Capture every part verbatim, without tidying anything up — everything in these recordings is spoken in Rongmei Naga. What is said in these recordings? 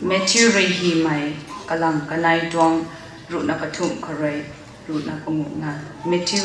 Matthew rui hymei kalam kanei tuang ruhna kathumh kharui ruhna panguh nganv. Matthew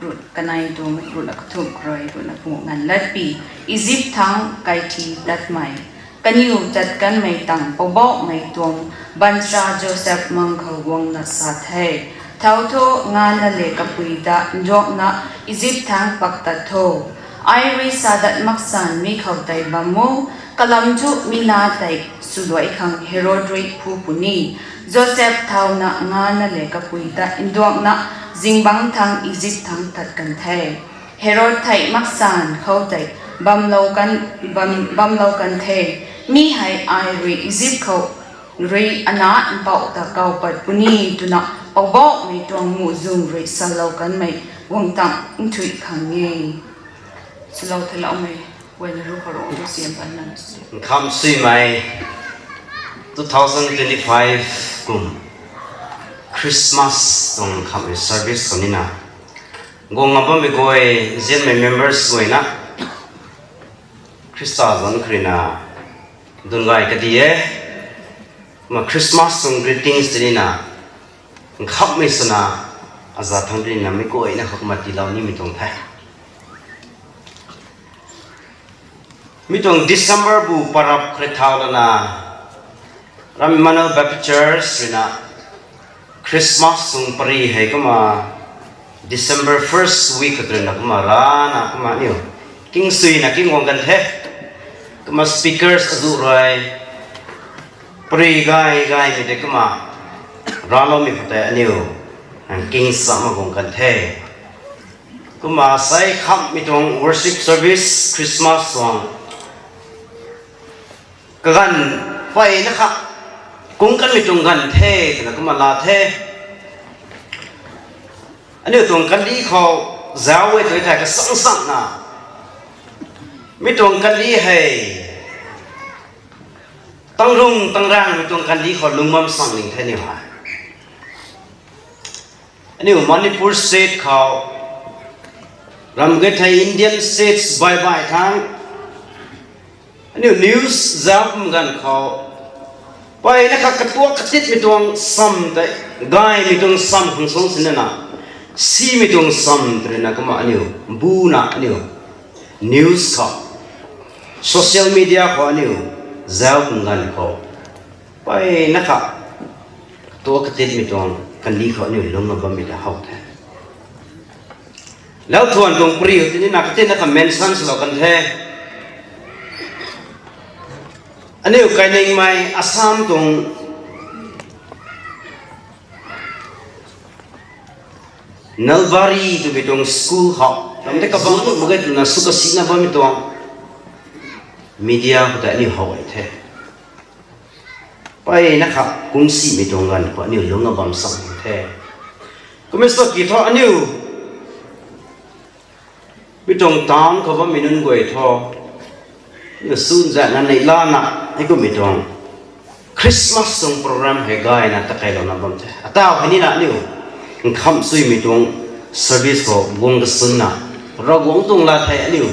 ruh kanei tuang ruhna kathumh kharui ruhna panguh nganv. Latpi, Izip thangc kaithi tatmei. Kaniw tat kanmei tang Poubauhmei tuang baanchara Josep mang khou guangna sa the. Thau tho, ngana le kapui ta nduangna Izip thangc pak tat tho. Ai rui sa dat maksan mi khou tei bam o, kalam thu mi na tei swluai khang Herod rui phu puni. Josep thauna ngana le kapui ta nduangna zingbangc thangc Izip thangc tat kan the. Herod thei maksan khou tei bamlou kan, bam, bamlou kan the. Mi hei ai rui Izip khou rui ana mpouh ta kau pat puni twna Poubauhmei tuang muhzwng rui salou kanmei guang tang nthuih khang e. Swlou theiloumei guayna ruc khou ru siam pan nang. Nkham suimei two thousand twenty-five kum Christmas tuang nkhamhmei service khou nina guang nga bammei guay, nzianmei members guayna Khrista zanc khou rina dungc gay kadi e. Kumna Christmas tuang greetings tei nina nkhamhmei swna aza thangc rina meic guayna khou kumna tiilou nimei tuang the. Mi tuang December bu parap khrithau lana Ram Emmanuel Baptist Church rina Christmas tuang pary hei kumna December first week khou rina kumna rana kumna aniu kingsuina kingguang kan the. Kumna speakers azuh rui pary gay gaymei tei kumna raloumei khou tei aniu kingsa mak guang kan the. Kumna sei nkhamhmei tuang worship service Christmas tuang kaganv peyna kha kung kanmei tuang ganv the twna kumna la the. Aniu tuang kandih khou zauc e tw thei kasangsangna mi tuang kandih hei tangrung tangrangmei tuang kandih khou lungc bam sang ning the aniu hei. Aniu Manipur state khou ram ge thei Indian states baih baih thangc aniu news zauc kum ganv khou peyna kha katuak katitmei tuang sam tei gaymei tuang sam khang suang sinna simei tuang sam tei rina kumna aniu buna aniu news khou social media khou aniu zauc kum ganv khou peyna kha katuak katitmei tuang kandih khou aniu lungc na bammei ta how the. Lauthuan tuang pary tei nina katinna kha mention swlou kan the. Aniu kainingmei Assam tuang Nalbari twmei tuang school khou ram tei kabang mak ge twna sw kasina bammei tuang media khou tei aniu how e the. Peyna kha kungsimei tuang ganv khou aniu lungc na bam sang the. Kumna saki thu aniu mi tuang town khou bammei nunc guay thu aniu sunzan na neihlana hei kummei tuang Christmas tuang program hei gayna takeilouna bam the. Atau hei nina aniu nkhamh suimei tuang service khou guang kasunna Ravguangc tuang lat hei aniu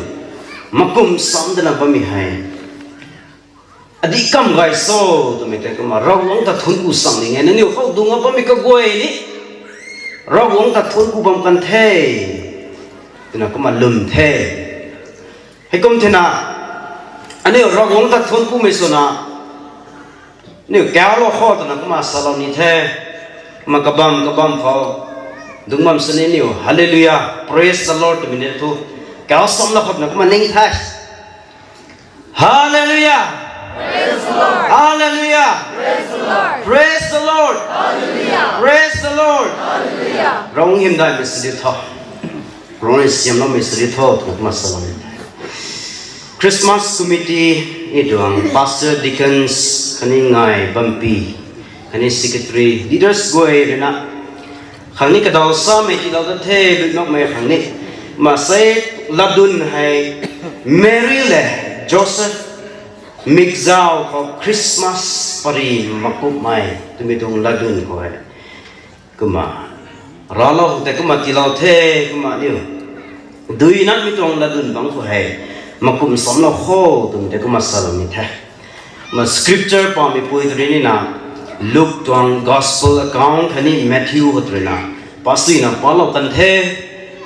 makum sam dana bammei hei adih kam gay so twmei tei kumna Ravguangc ta thuanc ku sang ning e. Nangniw khou dungc a bammei kaguay ni Ravguangc ta thuanc ku bam kan the twna kumna lwm the. Heikum thena aniu Ravguangc ta thuanc kumei swna aniu kaulou kho twna kumna salou ni the. Kumna kabam kabam khou dungc bam sini aniu Hallelujah, Praise the Lord twmei ni thu kau samlou kho twna kumna ning the. Hallelujah! Praise the Lord! Hallelujah! Praise the Lord! Praise the Lord! Hallelujah! Praise the Lord! Hallelujah! Ravguangc hymdaihmei sw diu tho. Ravguangc rui siamloumei sw diu tho twna kumna salou ni the. Christmas committee ni tuang pastor, deacons khatni ngai bampy khatni secretary, leaders guay ruina khang ni kadaw samei tiilou dat the, luimakmei khang ni. Kumna sei latdyn hei Mary le Joseph mikzau khou Christmas pary makumhmei twmei tuang latdyn khou hei kumna raclou tei kumna tiilou the. Kumna aniu duinamei tuang latdyn bangc khou hei makum samlou kho twmei tei kumna salou ni the. Ma scripture pammei pui tw ri nina, Luke tuang gospel account khatni Matthew khou tw rina, pasuina palou kan the,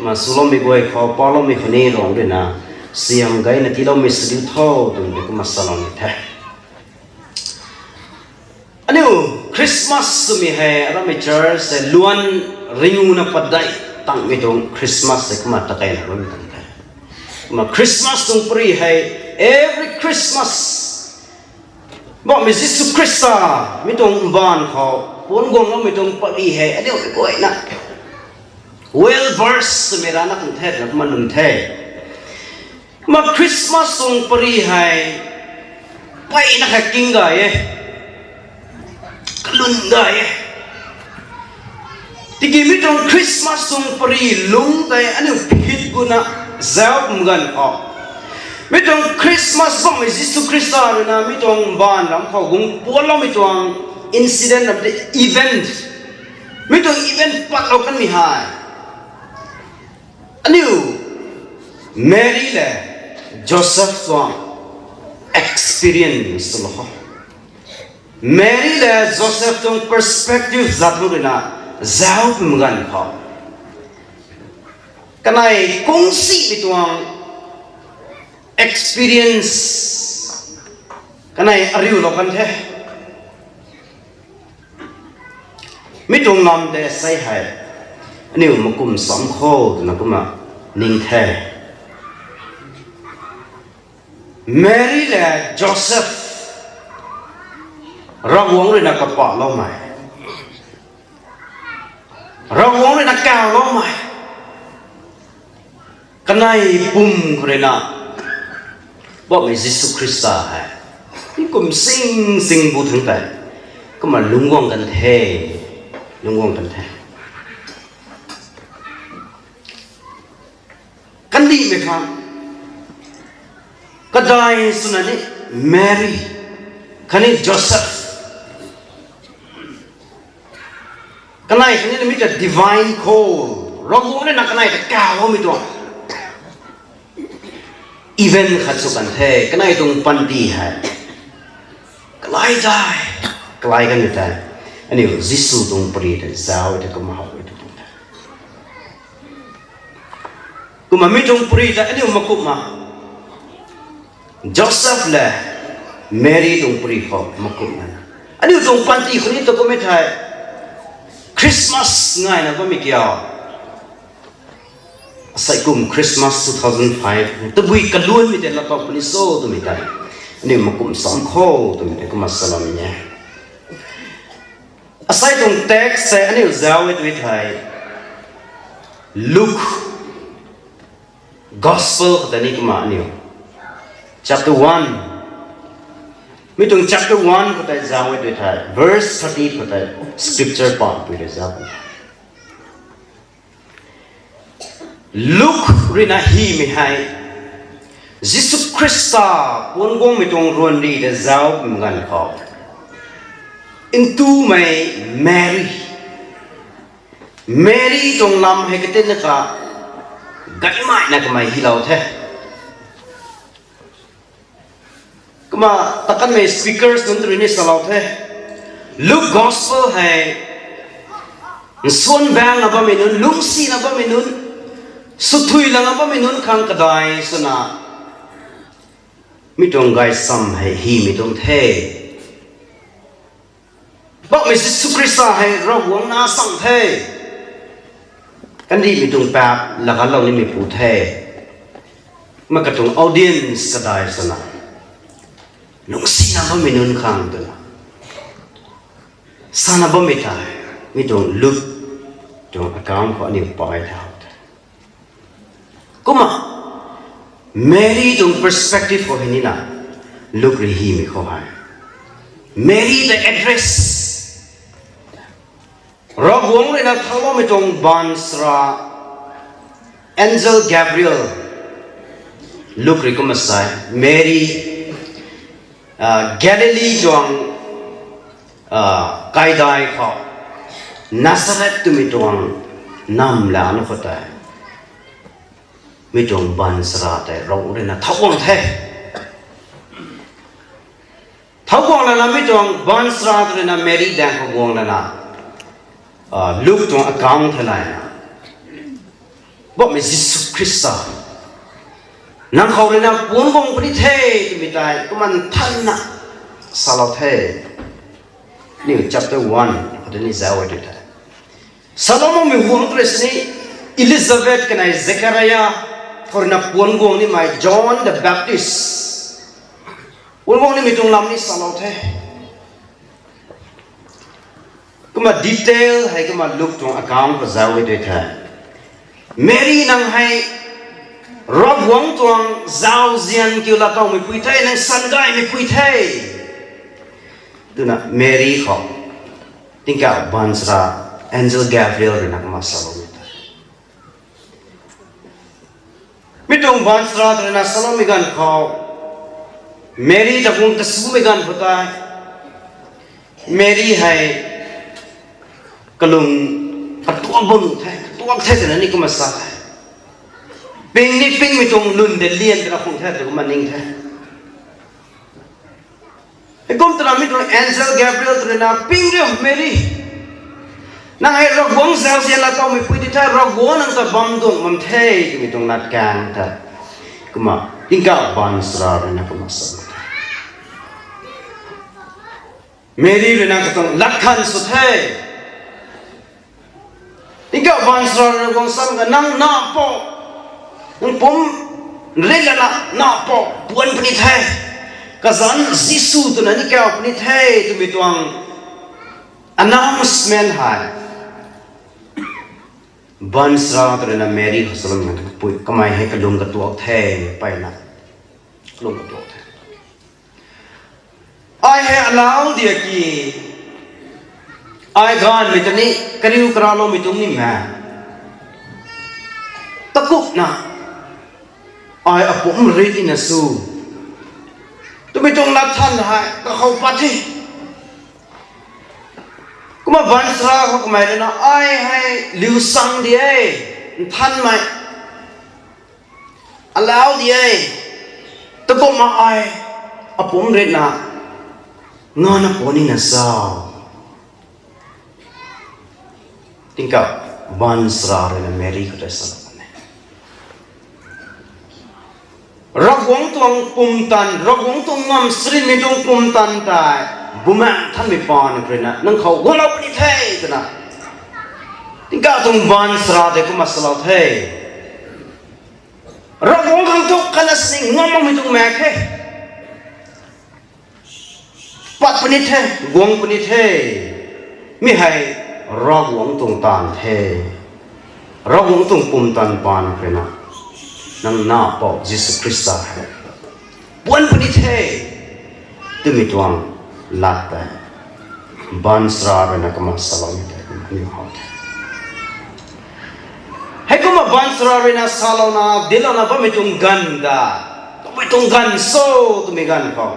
ma swloumei guay khou paloumei khou ni rong rina, siam gayna tiiloumei sw diu tho twmei kumna salou ni the. Aniu Christmas twmei hei aramei church hei luan ringuna padeih tangmei tuang Christmas hei kumna takeina bammei tuang the. Kumna Christmas tuang pari hei every Christmas Poubauhmei Jisu Khrista mi tuang mbaanv khou puan guangloumei tuang pari hei aniu mei guayna well versed twmei rana kan the twna kumna lwm the. Kumna Christmas tuang pari hei mpeyna kha king gay e, kalun gay e. Tiki mi tuang Christmas tuang pari lungc tei aniu phit guna zauc pum ganv khou, mi tuang Christmas Poubauhmei Jisu Khrista ruina mi tuang mbaanv ram khou guang puanloumei tuang incident of the event, mi tuang event patlou kanmei hei aniu Mary le Joseph tuang experience twlou khou, Mary le Joseph tuang perspective zat ruina zauc pum ganv khou, kanei kungsimei tuang experience kanei ariulou kan the. Mi tuang lam tei sei hei aniu makum sam khou twna kumna ning the. Mary le Joseph, Ravguangc ruina kapahloumei, Ravguangc ruina kawloumei, kanei pum khou ruina Poubauhmei Jisu Khrista hei mi kum sing sing bu thangc tei kumna lungc guang kan the, lungc guang kan the. Kandihmei khang, kadai swna ni Mary khatni Joseph, kanei khatni mi ta divine call, Ravguangc ruina kanei ta kawloumei tuang event khat sw kan the. Kanei tuang panty hei kalai dai, kalai kanmei tei aniu Jisu tuang pari tei zauc tei kumna how e tu tuang the. Kumna mi tuang pari tei aniu makumna, Joseph le Mary tuang pari khou makumna, aniu tuang panty khou ni tu kummei thei Christmas ngaina bammei kiu, asei kum Christmas two thousand five tabui kaluanmei tei laatow puni cho twmei tei aniu makum sam khou twmei tei kumna salou ni e. Asei tuang text tei aniu zauc e tu thei, Luke Gospel khou tei ni kumna aniu chapter one, mi tuang chapter one khou tei zauc e tu thei verse thirty khou tei scripture pampui rui zauc e. Luke ruina hymei hei Jisu Khrista puan guangmei tuang ruanri ta zauc pum ganv khou, ntumei Mary, Mary tuang lam hei katinna kha gaymei na kamei hylou the. Kumna takanmei speakers nunc tw rui ni salou the. Luke Gospel hei nsuan baengna bammei nunc, lungcsina bammei nunc, swthui lana bammei nunc khang kadai swna mi tuang gaysam hei hymei tuang the. Poubauhmei Jisu Khrista hei Ravguangc Nac Sang the. Kandihmei tuang paap laaganlou nimeipu the. Kumna katuang audience kadai swna lungcsina bammei nunc khang twna sana bammei tei mi tuang Luke tuang account khou aniu pary thau the. Kumna Mary tuang perspective khou hei nina, Luke rui hymei khou hei Mary ta address, Ravguangc ruina thauloumei tuang baanchara, angel Gabriel, Luke rui kumna sa e, Mary, Galilee tuang kaidai khou, Nazareth twmei tuang nam lana khou tei mi tuang baanchara tei Ravguangc ruina thau guang the. Thau guang lana mi tuang baanchara tw ruina Meri daeng khou guang lana, Luke tuang account thei layna, Poubauhmei Jisu Khrista, nang khou ruina puan guang puni the twmei tei kumna nthanna salou the. Aniu chapter one khou tei ni zauc e tw the. Saloumei huang tw rui sini Elizabeth kanei Zekaria khou ruina puan guang nimei John the Baptist puan guang nimei tuang lam ni salou the. Kumna detail hei kumna Luke tuang account khou zauc e tw the. Meri nang hei Ravguangc tuang zauzian kiu laa towmeipui the, nang san gaymeipui the, twna Meri khou tingkauh baanchara angel Gabriel ruina kumna saloumei tei. Mi tuang baanchara tw ruina saloumei ganv khou, Meri ta guang kasumei ganv khou tei, Meri hei kalung katuak bam the, katuak the twna ni kumna sa the. Ping ni pingmei tuang lwn de lian twna khang the tw kumna ning the. Heikum twna mi tuang angel Gabriel tw ruina, ping riu Meri, nang hei Ravguangc zauzian laa towmeipui di the, Ravguangc nang ta bam duang bam the twmei tuang latkaeng tei kumna tingkauh baanchara ruina kumna sa the. Meri ruina katuang latkhan sw the. Tingkauh baanchara ruina guang sa ka, nang na pou, nang pumc rit lana na pou puan puni the, kazanc Jisu twna ni kauc puni the twmei tuang announcement hei baanchara tw ruina Meri khou saloumei kapui kamei hei kalung katuak the, mpeyna kalung katuak the. Ai hei alau dia ki, ai gaanvmei ta ni kariu karaloumei tuang ni mei, takumna ai apumc rit nina sw twmei tuang latthan hei kakhou pat the. Kumna baanchara khou kamei ruina, ai hei liusang di e, nthanmei, alau di e, takumna ai apumc ritna ngana puan nina sa? Tingkauh baanchara ruina Meri khou tei salou kan e. Ravguangc tuang pumtan, Ravguangc tuang ngamv sarinmei tuang pumtan tei Bumaengh Nthanmei paan khou ruina nang khou guanglou puni the twna tingkauh tuang baanchara tei kumna salou the. Ravguangc khang thu kana sini ngam makmei tuang maek the. Pat puni the, guang puni the. Mi hei Ravguangc tuang taanv the. Ravguangc tuang pumtan paan khou ruina nang na pou Jisu Khrista hei puan puni the twmei tuang lat tei baanchara ruina kumna saloumei tei aniu how the. Heikumna baanchara ruina salouna dinclouna bammei tuang ganv ta, tabui tuang ganv so twmei ganv khou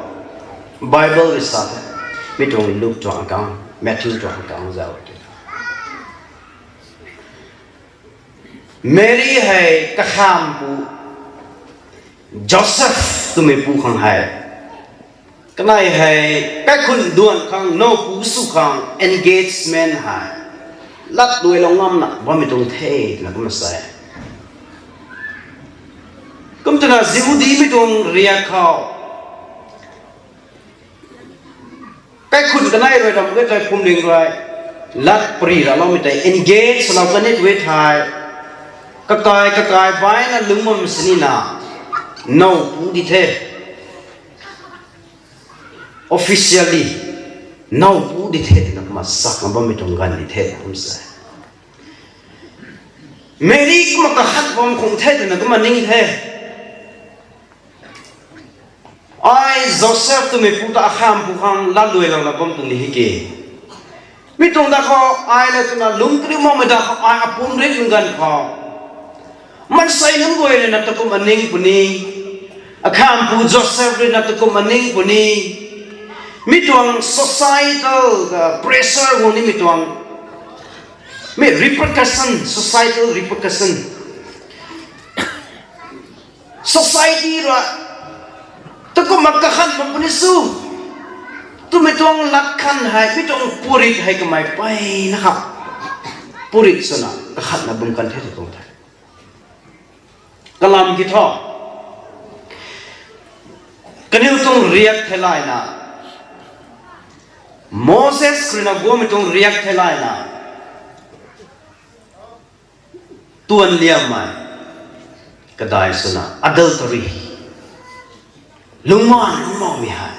Bible rui sa the. Mi tuang Luke tuang account, Matthew tuang account zauc e tw the. Meri hei kakhampu Joseph twmeipu khang hei, kanei hei kaikhunc duan khang, nowpu sw khang engagement hei latduailou ngamna bammei tuang the twna kumna sa e. Kum twna Jihudimei tuang riak khou kaikhunc kanei rui ram ge tei phuamling rui lat pary raloumei tei engage swlou kanei twe thei, kakai kakai baina lungc bam sinina nowpu di the. Officially nowpu di the twna kumna sak bammei tuang ganv di the kum sa e. Meri kumna kakhat bam khang the twna kumna ning the. Ai Joseph twmeipu ta akhampu khang latduailouna bam tuang di hei ke. Mi tuang da khou ai le twna lungc kariu makmei da khou ai apumc rit nunc ganv khou, maansei nunc guay ruina takumna ning puni, akhampu Joseph ruina takumna ning puni, mi tuang societal pressure guang nimei tuang, mi repercussion, societal repercussion, society rui takumna kakhan bam puni sw, Twmei tuang lat khan hei, mi tuang purit hei kamei peyna kha. Purit swna, kakhatna bum kan the tw tuang the. Kalam ki thu. Kaniw tuang riak theilayna. Moses khou rui na guangmei tuang riak theilayna. Tuan liammei. Kadai swna, adultery. Lungma, lungmaumei hei.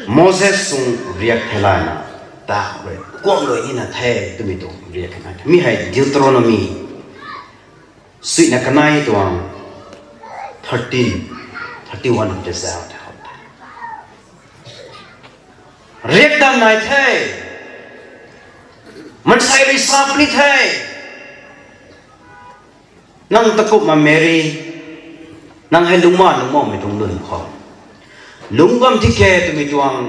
Moses tuang riak theilayna, ta rui, kuang rui nina the, twmei tuang riak nai the. Mi hei Deuteronomy, suina kanei tuang, thirteen, thirty-one of the Zao the. Riak dan nai the. Mansei rui sa puni the. Nang takumna Mary, nang hei lungma lungmaumei tuang lun khou. Lungc bam thi khe twmei tuang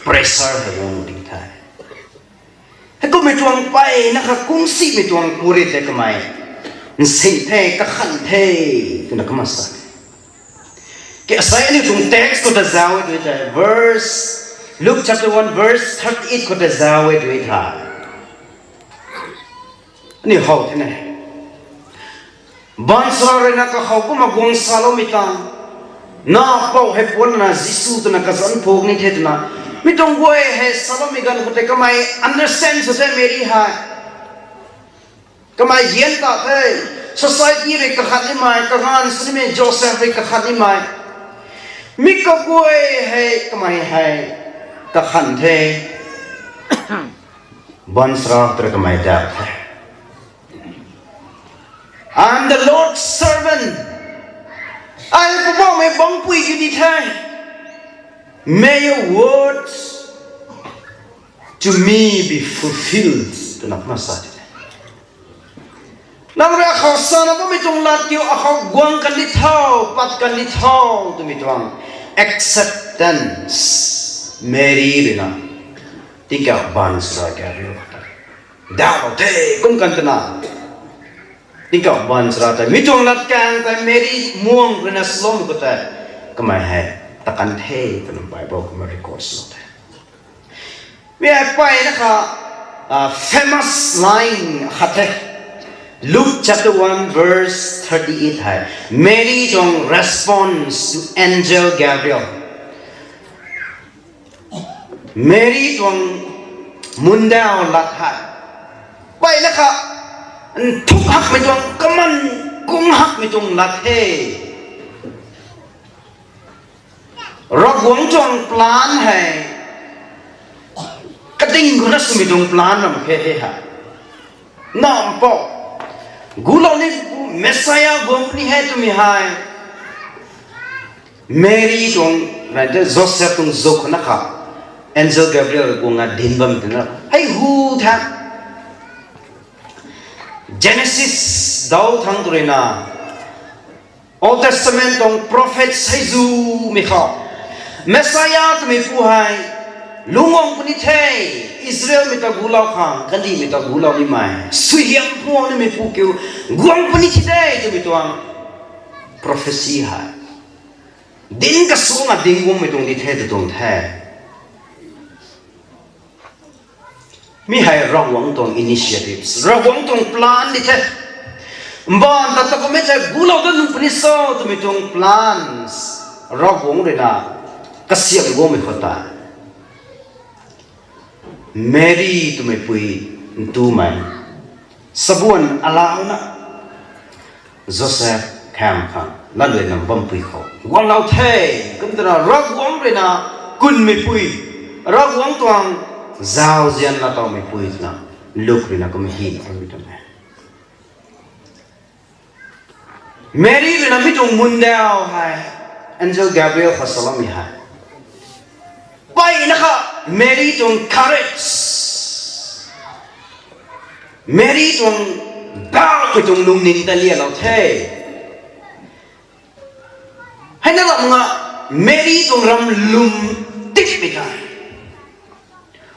pressure hei guang ding the. Heikummei tuang peyna kha kungsimei tuang purit tei kamei. Nsing the, kakhan the, twna kumna sa. Ke asei aniu tuang text khou ta zauc e tw thei, verse, Luke chapter one verse thirty-eight khou ta zauc e tw thei. Aniu how the ne. Baanchara rui na kakhou kumna guang saloumei tang. Na pou hei puanna Jisu twna kazanc phuk ni the twna. Mi tuang guay hei saloumei ganv khou tei kamei understand sw the Mary hei. Kamei zian ta the, society rui kakhat nimei, kaganv sw nimei, Joseph rui kakhat nimei. Mi kaguay hei, kamei hei, kakhan the. Baanchara tei kamei da the. I am the Lord's servant. Ai Poubauhmei bangpui kiu di the. May your words to me be fulfilled. Twna kumna sa the. Nang rui akhou sana bammei tuang lat kiu akhou guang kan di tho, pat kan di tho, twmei tuang acceptance. Mary rui na. Tingkauh baanchara Gabriel khou ta. Daw the, kum kan twna. Tingkauh baanchara tei. Mi tuang lat kang tei Mary muang rui na salou khou tei. Kamei hei, ta kan the, twna Bible kumna record sw the. Mi hei peyna kha, ah, famous line khat the. Luke chapter one verse thirty-eight hei. Mary tuang response to angel Gabriel. Mary tuang mundaw lat hei. Peyna kha, nthuk hakmei tuang, kaman kung hakmei tuang lat the. Ravguangc tuang plan hei. Kading khou na swmei tuang plan ram khe he hei. Nampou. Gulou ni Messiah guang puni hei twmei hei. Mary tuang, rante Joseph tuang zuk khou na kha. Angel Gabriel guang a dinc bam twna. Hei hu tha. Genesis daw thangc tu rui na. Old Testament tuang prophet seizumei khou. Messiah twmei pu hei. Lungc guang puni the. Israelmei ta gulou khang, kandihmei ta gulou nimei. Suaihiam phuang nimei pu kiu. Guang puni thi de twmei tuang. Prophecy hei. Dinc kasuna dinc guangmei tuang di the tw tuang the. Mi hei Ravguangc tuang initiatives, Ravguangc tuang plan di the. Mbaanv ta ta kummei thei gulou dat nuh puni cho twmei tuang plans. Ravguangc rui na kasiam guangmei khou ta. Mary twmei pui ntumei. Sabuan alauna. Joseph khang khang, latluaina bampui khou. Guanglou the, kum twna Ravguangc rui na kunmei pui. Ravguangc tuang zauzian na tawmei pui twna. Luke rui na kum hi na mi tuang e. Mary rui na mi tuang mundaw hei. Angel Gabriel khou saloumei hei. Peyna kha Mary tuang courage. Mary tuang dawmei tuang lungning ta lialou the. Heina lam nga Mary tuang ram lum tipmei ta.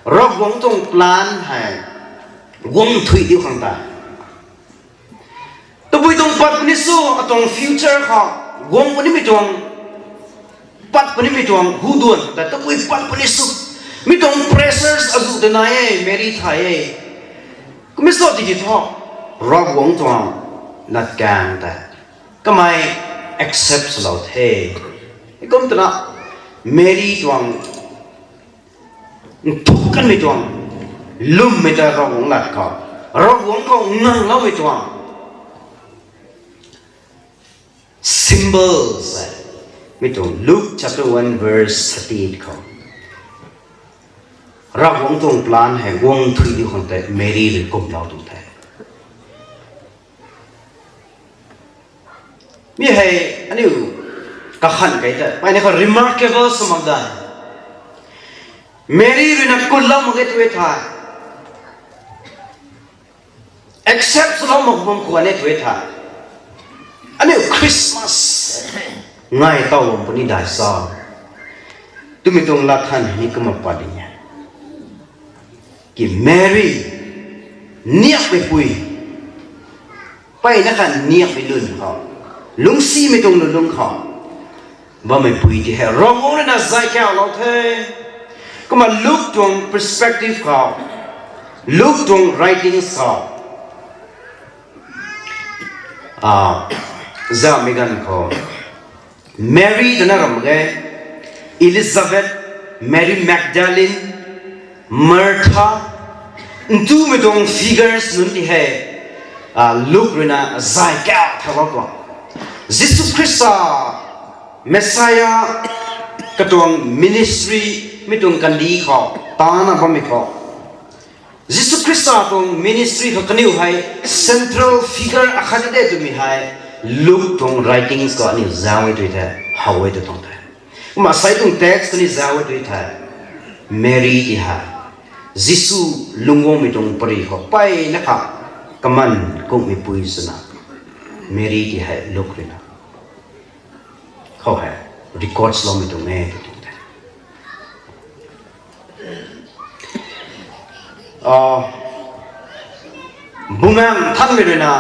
Ravguangc tuang plan hei guang thui diu khang ta. Tabui tuang pat puni sw, atuang future khou guang punimei tuang. pat puni mi tuang hu duan ta tabui pat puni sw. Mi tuang pressures azuh de nai e, Mary thay e. Kumna sw tiki thu, Ravguangc tuang latkaeng ta kamei accept swlou the. Kum twna Mary tuang nthuk kanmei tuang lwmmei ta Ravguangc lat khou, Ravguangc khou ngangloumei tuang symbols e. Mi tuang Luke chapter one verse thirty-eight khou, Ravguangc tuang plan hei guang thui di khang tei Mary rui kumlou tuang the. Mi hei aniu kakhan kei ta pai na kha remarkable sw mak da. Mary rui na kunlou mak e twe tha, accept swlou mak bam khwan e twe tha. Aniu Christmas ngai taw bam puni dai sa twmei tuang lat than ni kumna pat ding e. Ki Mary, niakmeipui, pai na kha niakmei lun khou, lungcsimei tuang lun lung khou bammeipui ti hei Ravguangc rui na zay kaulou the. Kumna Luke tuang perspective khou, Luke tuang writings khou, a, zamei ganv khou, Mary twna ram mak ge, Elizabeth, Mary Magdalene, Martha, ntumei tuang figures nunc ti hei, a, Luke rui na zay kau thalou tuang. Jisu Khrista, Messiah, katuang ministry, mi tuang kandih khou tana bammei khou, Jisu Khrista tuang ministry khou kaniw hei central figure akhat de twmei hei Luke tuang writings khou aniu zauc e tui the, how e tw tuang the. Kumna sei tuang text kaniw zauc e tui the, Mary ti hei Jisu lungc guangmei tuang pary khou pai na kha kaman kummei pui swna Mary ti hei Luke rui na khou hei records loumei tuang e tw tuang the. A, Bumaengh Nthanmei rui na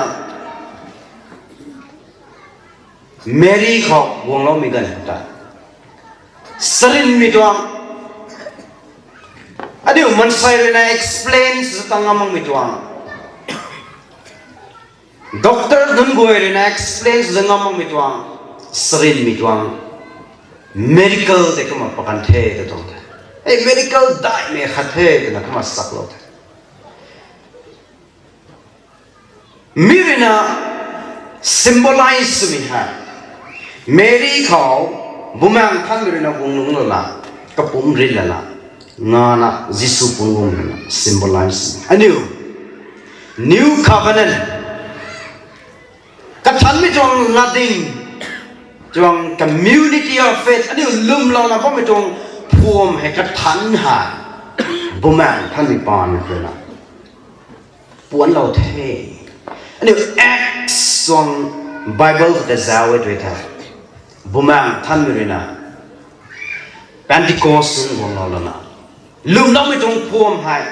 Mary khou guangloumei ganv ta, sarinmei tuang, aniu mansei rui na explain sw ta ngam makmei tuang, doctor nunc guay rui na explain sw ta ngam makmei tuang, sarinmei tuang miracle tei kumna pakan the tw tuang the. Ei, miracle daihmei khat the twna kumna saklou the. Mi rui na symbolize swmei hei Mary khou Bumaengh Nthanmei rui na guang lungc lana, kapumc rit lana, ngana Jisu pungc guang rui na symbolize swmei aniu New Covenant, kathanmei tuang latding, tuang community of faith, aniu lwmlouna bammei tuang phuam hei kathan hei Bumaengh Nthanmei paan rui na puanclou the. Aniu Acts tuang Bible khou ta zauc e tui the, Bumaengh Nthanmei rui na Pentecost nunc guanglou lana, lwmloumei tuang phuam hei,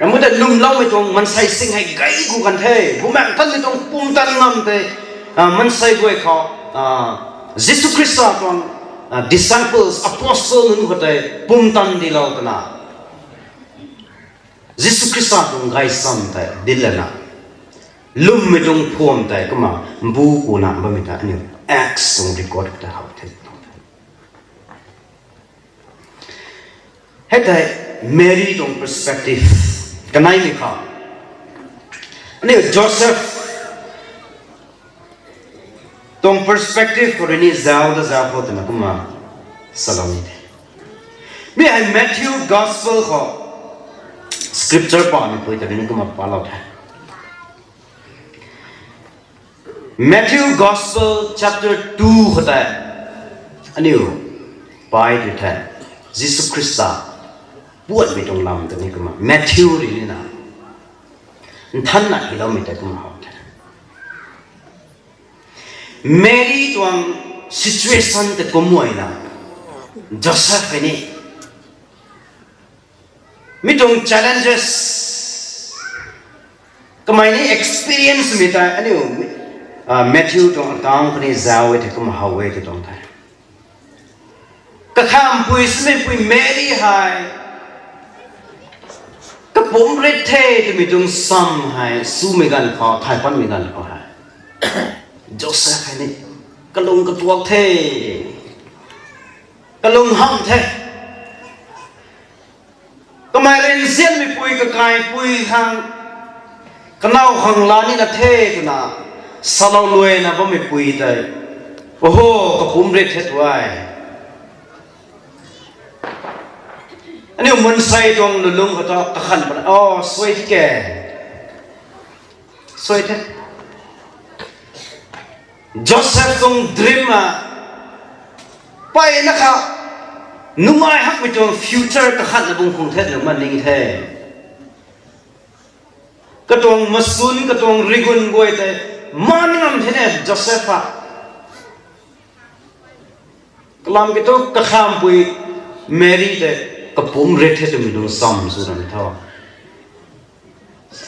ramh ta lwmloumei tuang mansei sing hei gay ku kan the, Bumaengh Nthanmei tuang pumtan ngam tei, a, mansei guay khou, a, Jisu Khrista tuang, a, disciples, apostle nunc khou tei pumtan dilou twna, Jisu Khrista tuang gaysam tei dinclana, lwmmei tuang phuam tei kumna mbu kuna bammei ta aniu Acts tuang record khou ta how the. Hei tei Mary tuang perspective kaneimei khou, aniu Joseph tuang perspective khou rui ni zauc ta zauc khou twna kumna salou ni the. Mi hei Matthew Gospel khou scripture pameipui ta rui ni kumna palou the. Matthew Gospel chapter two khou tei aniu pai tu the, Jisu Khrista puatmei tuang lam ta ni kumna Matthew rui ni na nthanna hyloumei tei kumna how the. Mary tuang situation tei kumna na, Joseph hei ni mi tuang challenges kamei ni experience mei tei aniu, a, Matthew tuang account khou ni zauc e the, kumna how e tw tuang the. Kakhampui swmeipui Meri hei kapumc rit the twmei tuang sam hei swmei ganv khou, thay panmei ganv khou hei, Joseph hei ni kalung katuak the, kalung hamh the. Kamei rui nzianmeipui, kakaipui khang, kanow khang laa nina the twna salou luaina bammeipui tei, oho, kapumc rit the tu e. Aniu mansei tuang lulung khou ta kakhan pana, o, suai the ke. Suai the. Joseph tuang dream a, mpeyna kha, nungai hakmei tuang future kakhanna bam khang the twna ning the. Katuang masun, katuang rigun guay tei man ngam the ne Joseph a. Kalam kiu thu kakhampui Meri tei kapumc rit the twmei tuang sam sw ram tho.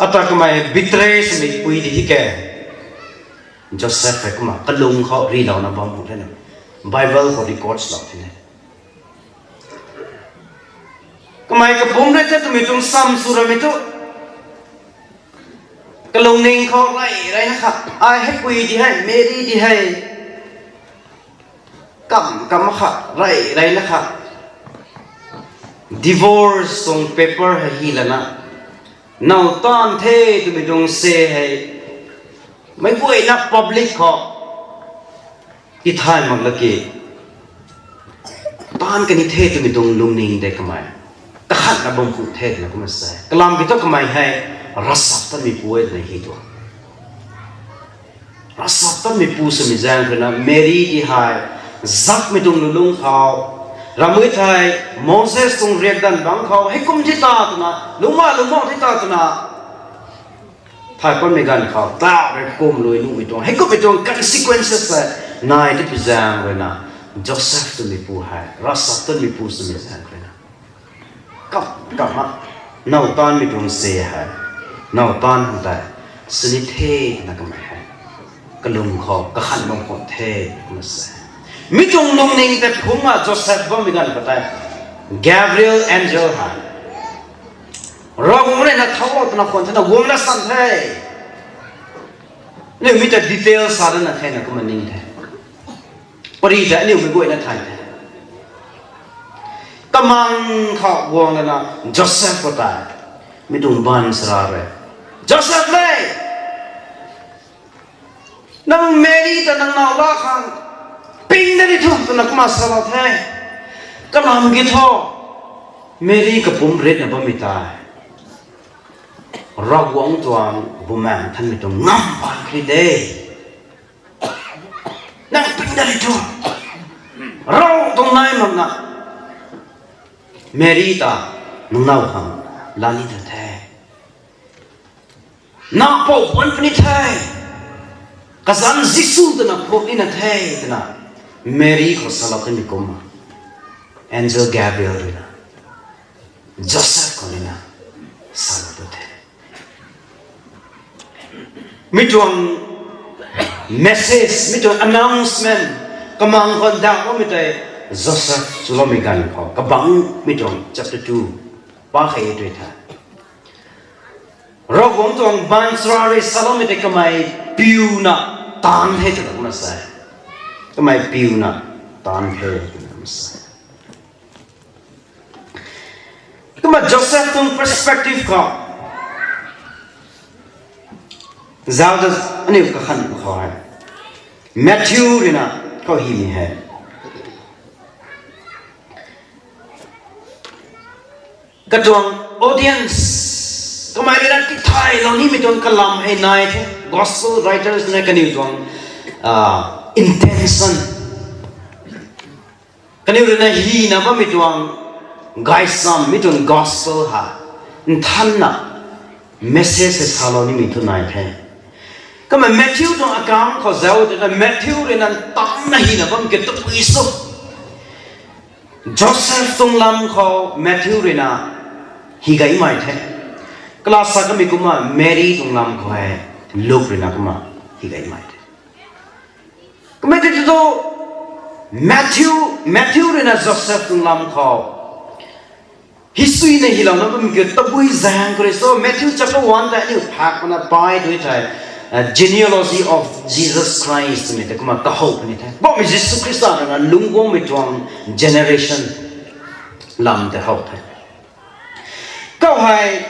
Ata kamei betray swmeipui di hi ke. Joseph hei kumna kalung khou rilouna bam khang the na, Bible khou record lou the ne. Kamei kapumc rit the twmei tuang sam sw rammei thu, kalungning khou rey reyna kha, ai hei pui di hei, Meri di hei, kam kam kha rey reyna kha, divorce tuang paper hei hi lana, now taanv the twmei tuang sa hei, meic guayna public khou tithay mak laki, taanv kani the twmei tuang lungning de kamei kakhatna bam khang the twna kumna sa e. Kalam kiu thu kamei hei ravchaptatmeipu e twna hi tuang. Ravchaptatmeipu swmei zaeng ruina Meri di hei zakmei tuang lulung khou, ramei thei Moses tuang riakdanv bangc khou heikum thi ta twna, lungma lungmang thi ta twna, thay panmei ganv khou ta rui kum lui nuhmei tuang, heikummei tuang consequences hei nai tipi zaeng ruina, Joseph twmeipu hei ravchaptatmeipu swmei zaeng ruina, kam kam a, now taanvmei tuang sa hei, now taanv hang tei sini the na kamei hei kalung khou kakhan bam khang the, kumna sa e. Mi tuang lungning tei phungna Joseph bammei ganv khou tei, Gabriel angel hei Ravguangc rui na thau twna khwan the na guangna san the. Aniu mi ta detail sa dana the na kumna ning the. Pari ta aniu mei guayna thay the. Kamang khou guang lana Joseph khou tei, mi tuang baanchara rui, Joseph le, nang Meri ta nang naw laa khang ping da ni thu twna kumna salou the. Kalam kiu thu, Meri kapumc ritna bammei tei Ravguangc tuang Bumaengh Nthanmei tuang ngamv paan kri de. Nang ping da ni thu, Rav tuang nai makna Meri ta nang naw khang laa ni ta the. Nang pou puan puni the. Kazanc Jisu twna phuk nina the twna Meri khou salou kanmei kumna, angel Gabriel rui na Joseph khou nina salou tu the. Mi tuang message, mi tuang announcement kamang khou ndauhloumei tei Joseph chuloumei ganv khou kabangc mi tuang chapter two pa khe tui the. Ravguangc tuang baanchara rui saloumei tei kamei piuna taanv the twna kumna sa e. Kamei piuna taanv the twna kumna sa e. Kumna Joseph tuang perspective khou zauc ta aniu kakhan khou hei, Matthew rui na khou himei hei, katuang audience, kamei rui na tithaylou nimei tuang kalam hei nai the. Gospel writers na kaniw tuang intention, kaniw rui na hina bammei tuang gaysam, mi tuang gospel hei nthanna message hei salou nimei thu nai the. Kumna Matthew tuang account khou zauc twna Matthew rui na ntaanna hina bam ke tabui sw, Joseph tuang lam khou Matthew rui na hi gaymei the. Kala sa kamei kumna Meri tuang lam khou hei Luke rui na kumna hi gaymei the. Kumna tei tu Matthew, Matthew rui na Joseph tuang lam khou history na hilouna bam kiu tabui zaeng khou rui so Matthew chapter one tei aniu phak mana pai tui thei, uh, genealogy of Jesus Christ twmei tei kumna kahow puni the. Bammei Jisu Khrista rui na lungc guangmei tuang generation lam tei how the. Khou hei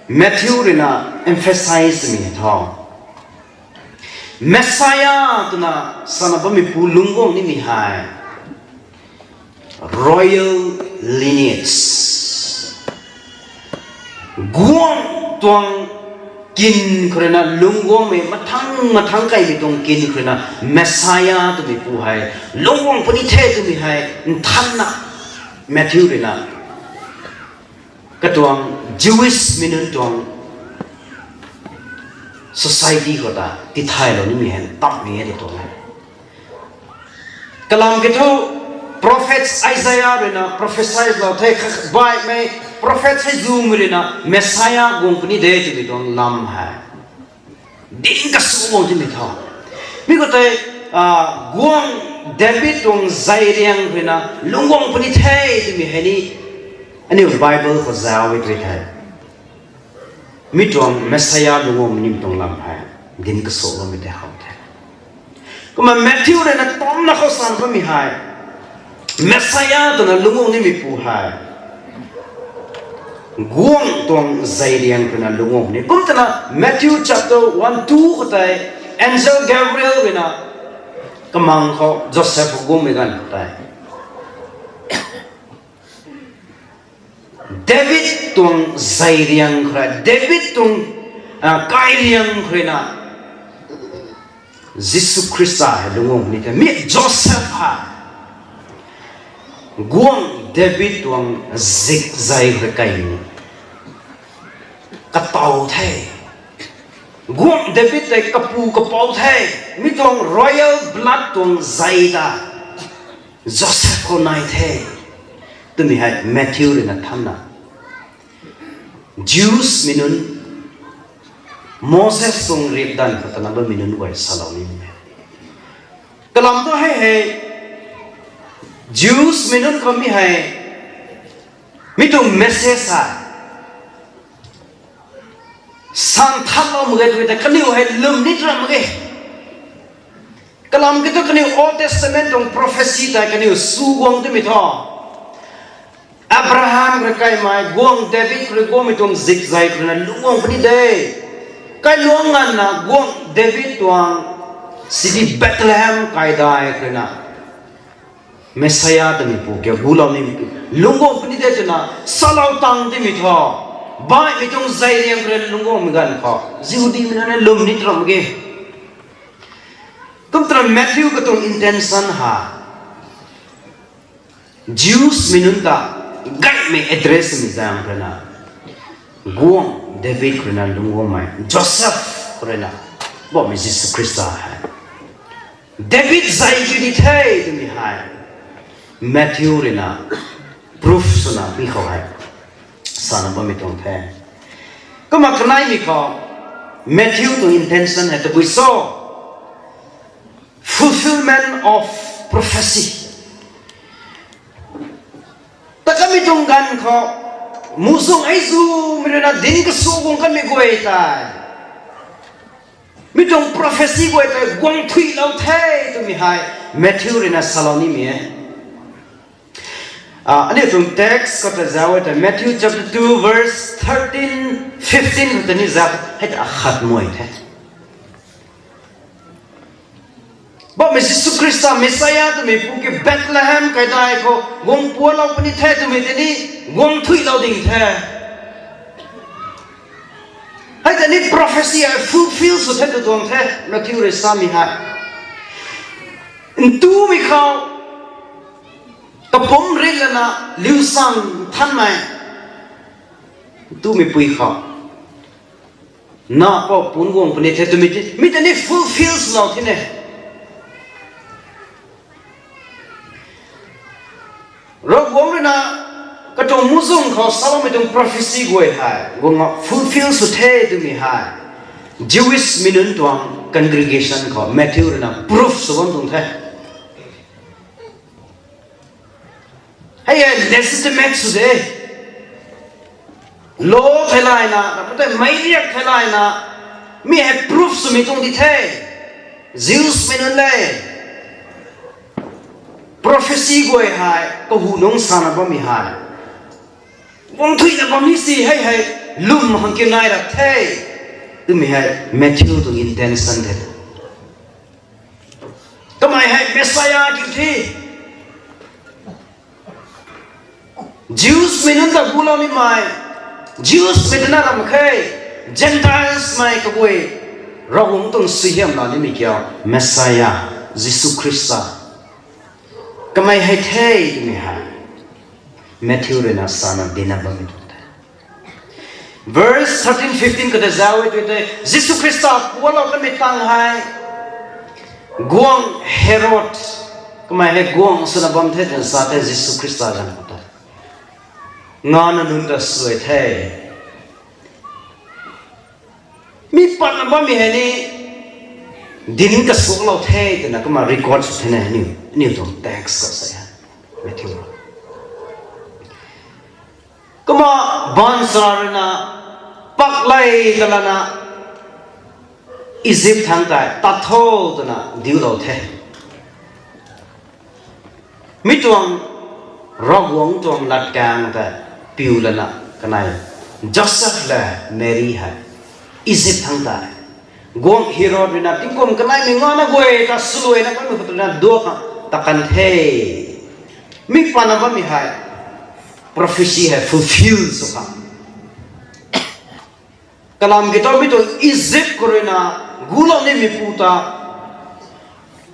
Matthew rui na emphasize twmei tho. Messiah twna sana bammeipu lungc guang nimei hei royal lineage. Guangc tuang kin khou rui na lungc guangmei mathang mathang kaimei tuang kin khou rui na Messiah twmeipu hei lungc guang puni the twmei hei nthanna Matthew rui na katuang Jewish mei nunc tuang society khou ta tithaylou nimei hei ntamhmei e tw tuang e. Kalam kiu thu, prophet Isaiah rui na prophesy lou the, kha-, baihmei prophet hei zumei rui na Messiah guang puni de twmei tuang lam hei dinc kasu guang timei tho. Mi khou tei, ah, guangc David tuang zeiriang rui na lungc guang puni the twmei hei ni aniu Bible khou zauc e tui the. Mi tuang Messiah lungc guangmei nimei tuang lam hei dinc kasu loumei tei how the. Kumna Matthew rui na tamna khou san bammei hei Messiah twna lungc guang nimeipu hei guangc tuang zeiriang rui na lungc guang ni. Kum twna Matthew chapter one two khou tei angel Gabriel rui na kamang khou Joseph khou guangmei ganv khou tei David tuang zeiriang khou rui, David tuang, ah, kairiang khou rui na Jisu Khrista hei lungc guang ni the. Mi Joseph hei guangc David tuang zikzei khou rui kai ni katow the. Guangc David tei kapu kapouc the. Mi tuang royal blood tuang zei ta Joseph khou nai the twmei hei Matthew rui na thanna Jews mei nunc, Moses tuang ripdanv khou tana bammei nunc guay salou ni e. Kalam tu hei hei Jews mei nunc khou mi hei mi tuang message hei san thanlou mak ge tw tei kaniw hei lwm ni tram mak ge. Kalam kiu thu kaniw Old Testament tuang prophecy tei kaniw su guang timei thu Abraham khou rui kaimei guangc David khou rui guangmei tuang zikzei khou rui na lungc guang puni de. Kailuangc nganvna guangc David tuang city Bethlehem kaidai khou rui na Messiah twmeipu kiu gulou ni lungc guang puni de twna salou tang timei thu baihmei tuang zeiriang khou rui lungc guangmei ganv khou Jihudimei nunc hei lwm ni tram mak ge. Kum twna Matthew katuang intention hei Jews mei nunc ta gaymei address mei zaeng khou rui na guangc David khou rui na lungc guangmei Joseph khou rui na bammei Jisu Khrista hei David zei kiu di the twmei hei Matthew rui na proof swna mi khou hei sana bammei tuang the. Kumna kaneimei khou Matthew tuang intention hei tabui cho, fulfillment of prophecy. Ta kamei tuang ganv khou muhzwng hei zumei rui na dinc kasu guang kanmei guay tei mi tuang prophecy guay tei guang thuilou the twmei hei Matthew rui na salou nimei e. Ah, aniu tuang text khou ta zauc e tei Matthew chapter two verse thirteen, fifteen khou ta ni zauc hei ta akhat mei the. Bammei Jisu Khrista Messiah twmeipu kiu Bethlehem kaidai khou guang pualou puni the twmei tei ni guang thuilou ding the. Hei ta ni prophecy hei fulfill sw the tw tuang the Matthew rui samei hei. Ntumei khou kapumc rit lana liusang thanmei ntumei pui khou na pou pun guang puni the twmei tei mi tei ni fulfill swlou thine. Ravguangc rui na katuang muhzwng khou saloumei tuang prophecy guay hei guang fulfill sw the twmei hei Jewish mei nunc tuang congregation khou Matthew rui na proof sw bam tuang the. Hei hei legitimate sw de. Law theilayna, rammei tei meiriak theilayna, mi hei proof swmei tuang di the. Jews mei nunc le, prophecy guay hei kahu nungc sana bammei hei, guang thuina bam ni si hei hei, lwm hang kiu nai ra the twmei hei Matthew tuang intention the. Kamei hei Messiah kiu the. Jews mei nunc ta gulou nimei, Jews mei tana ram khe, Gentiles mei kaguay, Ravguangc tuang suaihiam la nimei kiu, Messiah, Jisu Khrista. Kamei hei the twmei hei Matthew ruina sana dina bammei tuang the. Verse thirteen, fifteen khou tei zauc e tw tei, Jisu Khrista pualou kanmei tang hei, guangc Herod, kamei hei guangc swna bam the twna sa the Jisu Khrista ganv khou tei. Ngana nunc ta suai the. Mi patna bammei hei ni dinc kasuaklou the twna kumna record sw thena aniu, aniu tuang text khou sa e. Matthew. Kumna baanchara ruina paklei talana Egypt thangc tei tat tho twna diulou the. Mi tuang Ravguangc tuang latkaeng tei piu lana kanei Joseph le Mary hei Egypt thangc tei guangc Herod ruina tingkum kaneimei ngana guay ta swluaina kanmei khou twna duak khang ta kan the. Mi patna bammei hei prophecy hei fulfill sw khang. Kalam kiu thu mi tuang Egypt khou ruina gulou nimeipu ta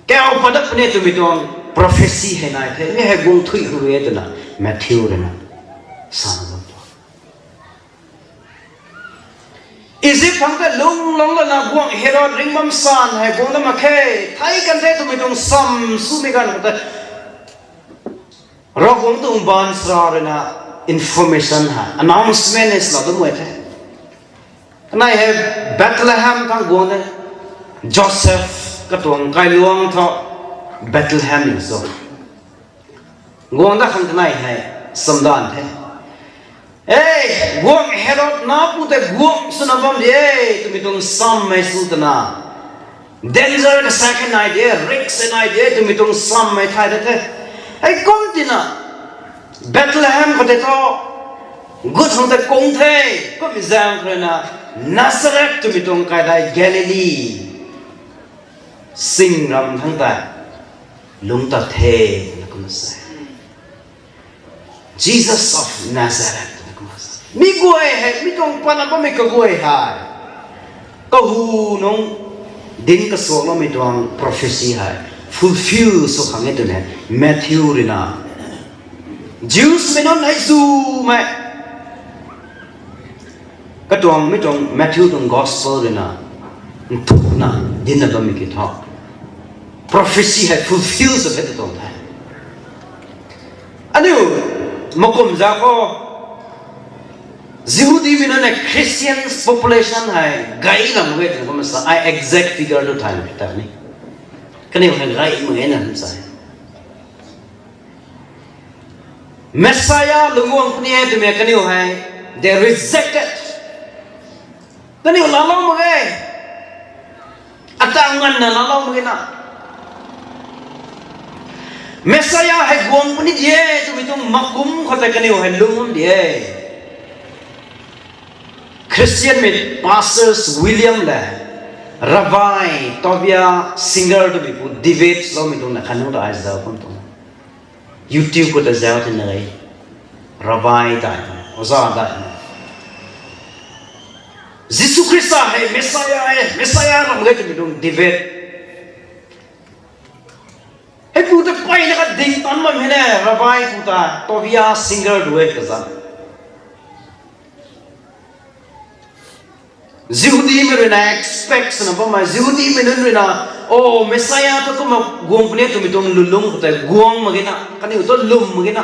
kau padat puni twmei tuang prophecy hei nai the, mi hei guang thuy hu rui e twna Matthew ruina sana bam tuang. Egypt thangc tei lung lung lana guangc Herod ringh bam san hei guang na mak khe, thei kan the twmei tuang sam swmei ganv khou tei Ravguangc tuang baanchara ruina information hei, announcement hei salou dam e the. Kanei hei Bethlehem thangc guang de, Joseph katuang kailuang thu Bethlehem ni so guang dat khang kanei hei chamdan the. E, guangc Herod napu tei guangc swna bam di e twmei tuang sam hei sw twna, danger kasak hei nai di e, risk hei nai di e twmei tuang sam hei thay dat the. Heikum tina Bethlehem khou tei thu gut hang tei kung the, kummei zaeng khou ruina Nazareth twmei tuang kaidai Galilee sing ram thangc tei lungc tat the twna kumna sa e. Jesus of Nazareth twna kumna sa e. Mi guay hei, mi tuang patna bammei kaguay hei kahu nungc dinc kasuakloumei tuang prophecy hei fulfill sw khang e twna Matthew ruina, Jews mei nunc hei zumei katuang mi tuang Matthew tuang gospel ruina nthukna dinna bammei kiu thu prophecy hei fulfill sw the tw tuang the. Aniu makum za khou Jihudimei nunc hei Christians population hei gay lam e twna kumna sa, ai exact figure tu thay mak ta ni. Kaniw hei gay mak e na sa e. Messiah lungc guang puni e twmei kaniw hei they rejected. Kaniw laalou mak e. Ata nganvna laalou mak e na. Messiah hei guang puni di e twmei tuang makum khou tei kaniw hei lungc di e. Christianmei pastors William le Rabbi Tovia Singer twmeipu debate loumei tuang na khatni ta ai zauc kum tuang. YouTube khou ta zauc thei na e. Rabbi daihmei, oja daihmei, Jisu Khrista hei Messiah e, Messiah ram ge twmei tuang debate. Heipu ta peyna kading tan bam hei ne, Rabbi pu ta, Tovia Singer rui kaza. Jihudimei ruina expect swna bammei, Jihudimei nunc ruina, o, Messiah thu kumna guang puni twmei tuang lwnlung khou tei guang mak ge na, kaniw thu lwm mak ge na.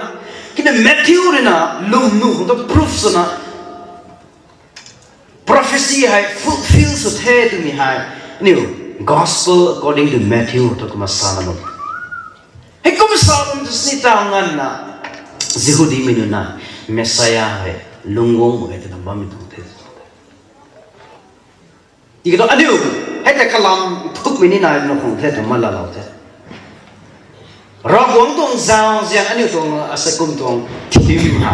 Kina Matthew ruina lwm nuh khang thu proof swna prophecy hei fulfill sw the twmei hei aniu Gospel according to Matthew thu kumna sa na bam. Heikum sa bam tu sini ta nganvna Jihudimei nunc na Messiah hei lungc guang mak ge twna bammei tuang the. Tiki thu aniu hei tei kalam thukmei ni nai na khang the tw malalou the. Ravguangc tuang zauzian aniu tuang asei kum tuang theme ha.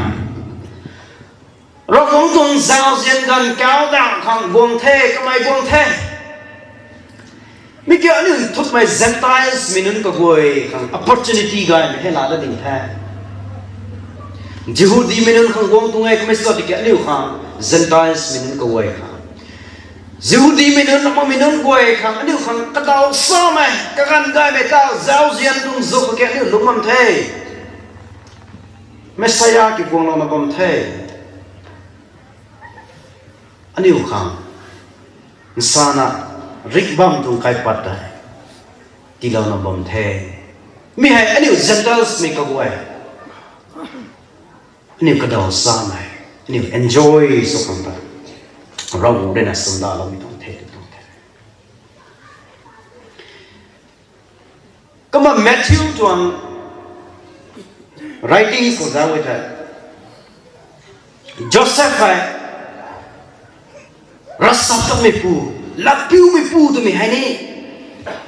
Ravguangc tuang zauzian ganv kau dang khang guang the, kamei guang the. Mi kiu aniu nthukmei Gentiles mei nunc kaguay khang opportunity gaymei hei laa dat ding the. Jihudimei nunc khang guang tuang e kamei sa tiki aniu khang Gentiles mei nunc kaguay khang, Jihudimei nunc, Ramhmei nunc guay khang aniu khang kadaw samei kaganv gaymei ta zauzian tuang zuk khe aniu lungc bam the. Messiah ki guanglouna bam the. Aniu khang nsana rik bam tuang kaipat tei tiilouna bam the. Mi hei aniu Gentiles mei kaguay, aniu kadaw samei, aniu enjoy sw khang ta Ravguangc ruina sundaloumei tuang the, tuang the. Kumna Matthew tuang writing khou zauc e the, Joseph hei ravsaptatmeipu, latpiumeipu twmei hei ni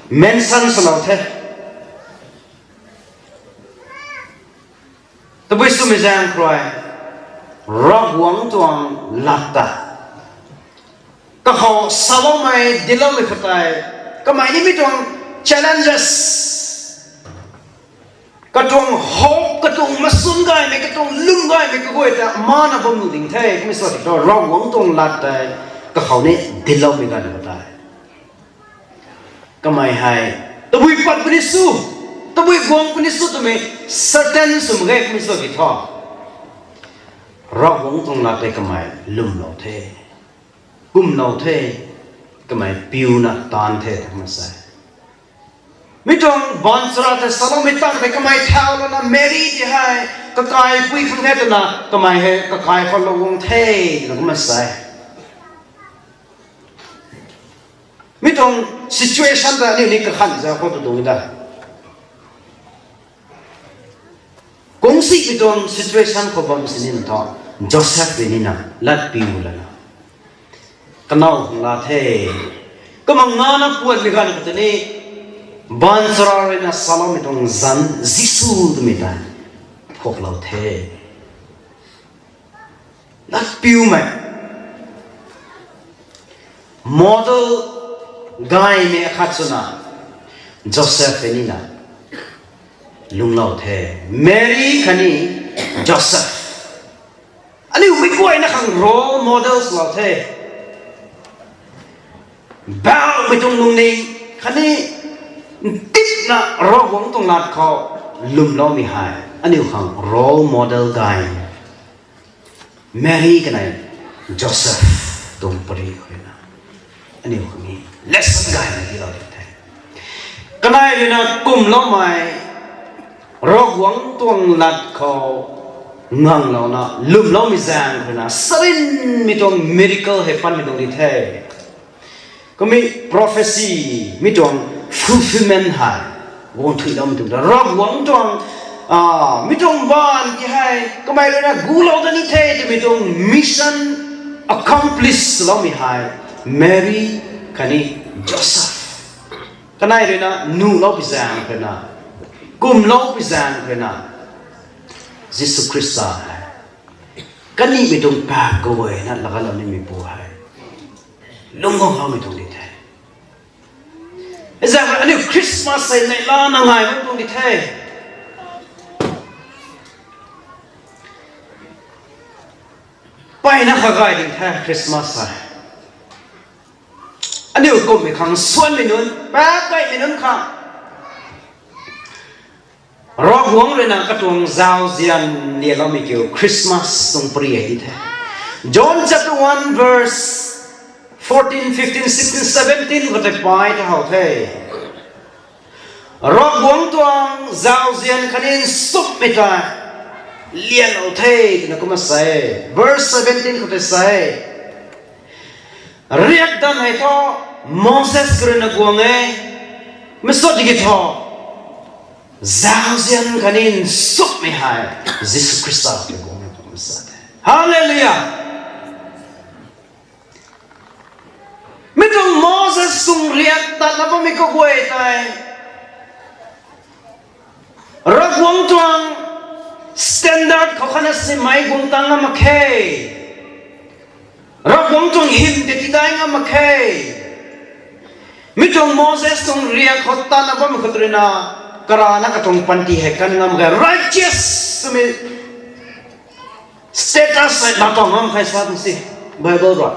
mention swlou the. Tabui swmei zaeng khou rui Ravguangc tuang lat ta kakhou saloumei, dincloumei khou tei kamei ni mi tuang challenges, katuang hope, katuang masun gaymei, katuang lwm gaymei kaguay ta mana bam nuh ding the. Kummei sa tiki thu Ravguangc tuang lat tei kakhou ni dincloumei ganv khou tei kamei hei tabui pat puni sw, tabui guang puni sw twmei certain sw mak ge. Kummei sa tiki thu Ravguangc tuang lat tei kamei lwmlou the, kumlou the, kamei piuna taanv the twna sa e. Mi tuang baanchara tei saloumei tangv tei kamei thaulouna Mary ti hei kakaipui khang the twna kamei hei kakai khou lou guang the twna kumna sa e. Mi tuang situation ta aniu ni kakhan zauc khou tu tuang da. Kungsimei tuang situation khou bam sini thu Joseph rui nina latpiu lana kanow khang laa the. Kumna ngana puanmei ganv khou tei ni baanchara ruina saloumei tuang zanc Jisu twmei ta phuaklou the. Latpiumei, model gaymei akhat swna Joseph hei nina lungclou the. Mary khatni Joseph, aniu mei guayna khang role models lou the. Baumei tuang lungning khatni ntipna Ravguangc tuang lat khou lwmloumei hei aniu khang role model gay. Mary kanei Joseph tuang pary khou ruina aniu khang ni lesson gaymei tiilou di the. Kanei ruina kumloumei, Ravguangc tuang lat khou nganglouna lwmloumei zaeng ruina sarinmei tuang miracle hei panmei tuang di the. Kummei prophecy, mi tuang fulfillment hei guang thuiloumei tuang ta Ravguangc tuang, mi tuang baanv ki hei kamei ruina gulou da ni the twmei tuang mission accomplish loumei hei Mary khatni Joseph, kanei ruina nuhloupui zaeng ruina, kumloupui zaeng ruina, Jisu Khrista hei kanihmei tuang paap kaguayna lagatlou nimeipu hei lungc guangloumei tuang di the. Hei zaeng rui aniu Christmas hei neihlana ngai bam tuang di the. Mpeyna kha gay ding the Christmas hei. Aniu kummei khang suanmei nunc, paap kaymei nunc khang Ravguangc ruina katuang zauzian lialoumei kiu Christmas tuang pary hei di the. John chapter one verse fourteen, fifteen, sixteen, seventeen khou tei pai ta how the. Ravguangc tuang zauzian khatni nsummei ta lialou the twna kumna sa e. Verse seventeen khou tei sa e, riakdanv hei thu Moses khou ruina guang e, mei sw tiki thu Zauzian khatni nsumhmei hei Jisu Khrista rui guang e twna sa the. Hallelujah! Mi tuang Moses tuang riak tatna bammei kaguay tei Ravguangc tuang standard khou khatna simei guang tang ngam mak khe. Ravguangc tuang hym tei tidai ngam mak khe. Mi tuang Moses tuang riak khou tatna bammei khou rui na, karana katuang panty hei kan ngam mak khe. Righteous twmei status hei laa tau ngam khe sa tuang si Bible rui.